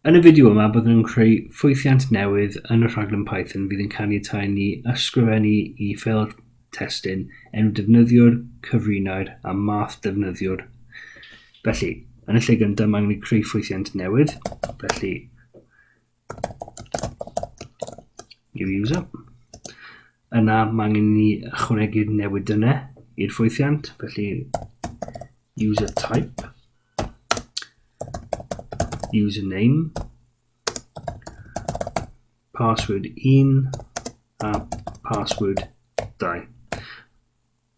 Yn y fideo yma byddwn yn creu ffwythiant newydd yn y rhaglen Python fydd yn caniatáu ni ysgrifennu i ffeil testun enw defnyddiwr, cyfrinair a math defnyddiwr. Felly, yn y lle gyntaf mae angen i creu ffwythiant newydd, felly new user. Yna mae angen i ni ychwanegu'r newidynnau i'r ffwythiant, felly user type, username, password 1 a password 2.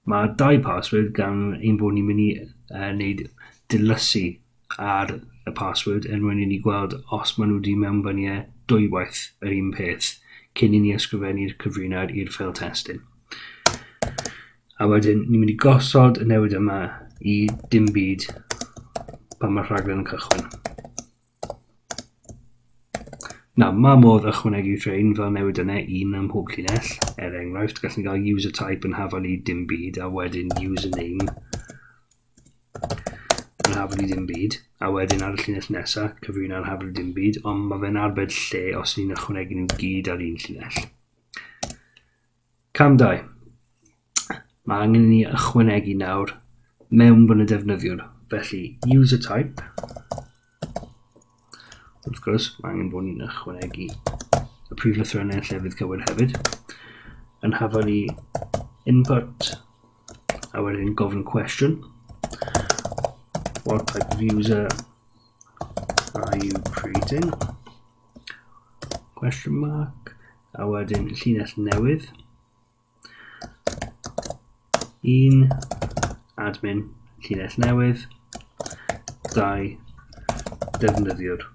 Mae dau password gan ein bod ni'n mynd i wneud dilysu ar y password er mwyn i ni gweld os maen nhw wedi mewnbynnu e dwywaith yr un peth cyn i ni ysgrifennu'r cyfrinair i'r ffeil testun. A wedyn ni'n mynd i gosod y newid yma i dim byd pan mae'r rhaglen yn cychwyn. Nawr, mae modd ychwanegu rhain fel newid yna, un ym mhob llinell. Er enghraifft, gallwn ni gael user type yn hafal i dim byd, a wedyn username yn hafal i dim byd, a wedyn ar y llinell nesaf, cyfrinair hafal i dim byd, ond mae fe'n arbed lle os ni'n ychwanegu nhw gyd ar un llinell. Cam 2. Mae angen i ni ychwanegu nawr mewnbwn y defnyddiwr. Felly, user type. Wrth gwrs, mae angen bod ni'n ychwanegu y prif lythrennau yn llefydd cywir hefyd. Yn hafal i input, a wedyn gofyn cwestiwn. What type of user are you creating? Question mark. A wedyn llinell newydd. 1, admin, llinell newydd. 2, defnyddiwr.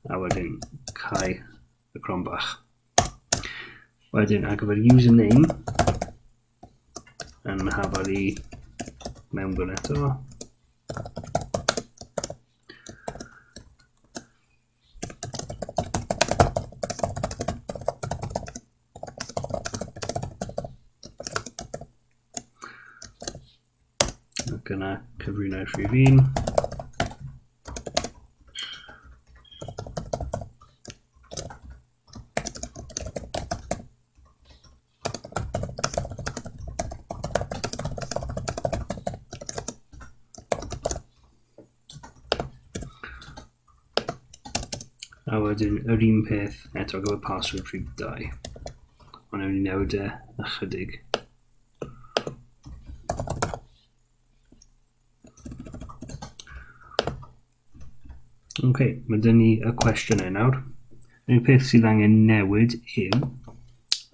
A wedyn cau y cron bach. Wedyn ar gyfer username yn hafal i mewnbwn eto. Ac yna cyfrinair rhif 1. A wedyn yr un peth eto gyda password rhif 2. Ond ewn ni newid e ychydig. Ok, mae dyn ni y cwestiynau nawr. Yr unig peth sydd angen newid yw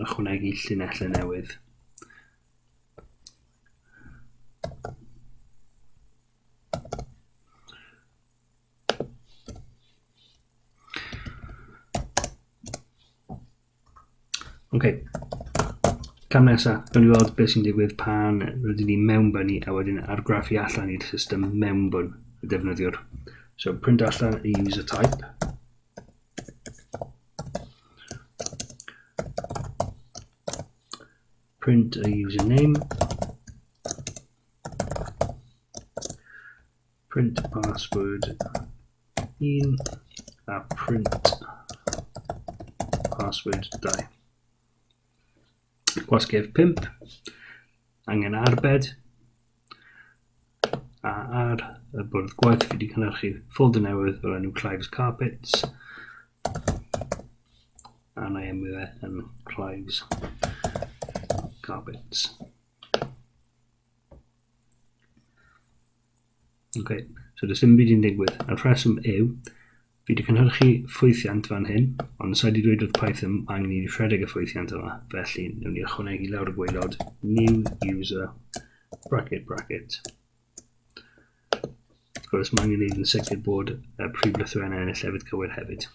ychwanegu llinellau newydd. Ok, cam nesaf, gawn ni weld beth sy'n digwydd pan rydyn ni mewnbynnu a wedyn argraffu allan i'r system mewnbwn y defnyddiwr. So print allan y user type. Print y username. Print password 1 a print password 2. Gwasgu F5, angen arbed, a ar y bwrdd gwaith fi wedi cynhyrchu ffolder newydd o'r enw Clive's Carpets, a na i enwi fe yn Clive's Carpets. Ok, so does dim byd yn digwydd. A'r rheswm yw, fi wedi cynhyrchu ffwythiant fan hyn, ond sa i wedi dweud wrth Python angen i ni rhedeg y ffwythiant yma. Felly, newn ni ychwanegu lawr y gwaelod, new user, bracket, bracket. Wrth gwrs, mae angen gwneud yn sicr bod y prif lythrennau yn y llefydd cywir hefyd.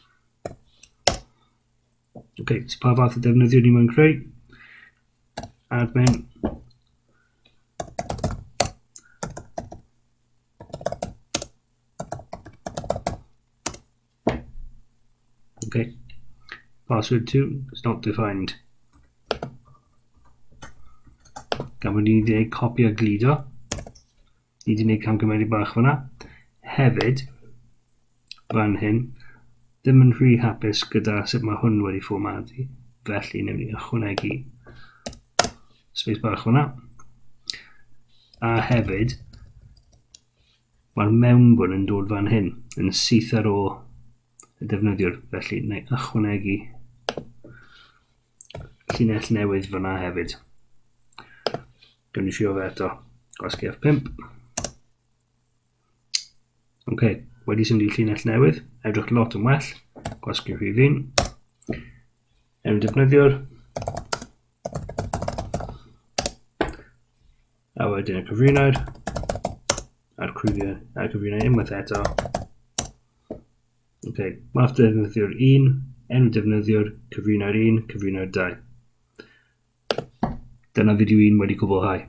Ok, so pa fath o defnyddiwr ni moyn creu? Admin. Ok, password 2 is not defined. Gan bod ni wedi gwneud copi a gludo, ni wedi gwneud camgymeriad bach fyna. Hefyd, Fan hyn. Ddim yn rhy hapus gyda sut mae hwn wedi fformadu, felly newn ni ychwanegu space bach fyna. A hefyd, mae'r mewnbwn yn dod fan hyn, yn syth ar ôl y defnyddiwr, felly neu ychwanegu llinell newydd fyna hefyd. Gawn ni trio fe eto. Gwasgu F5. OK, wedi symud i llinell newydd, edrych lot yn well. Gwasgu rhif 1. Enw defnyddiwr. A wedyn y cyfrinair. A'r cyfrinair unwaith eto. OK, math defnyddiwr 1, enw defnyddiwr, cyfrinair 1, cyfrinair 2. Dyna fideo 1 wedi cwblhau.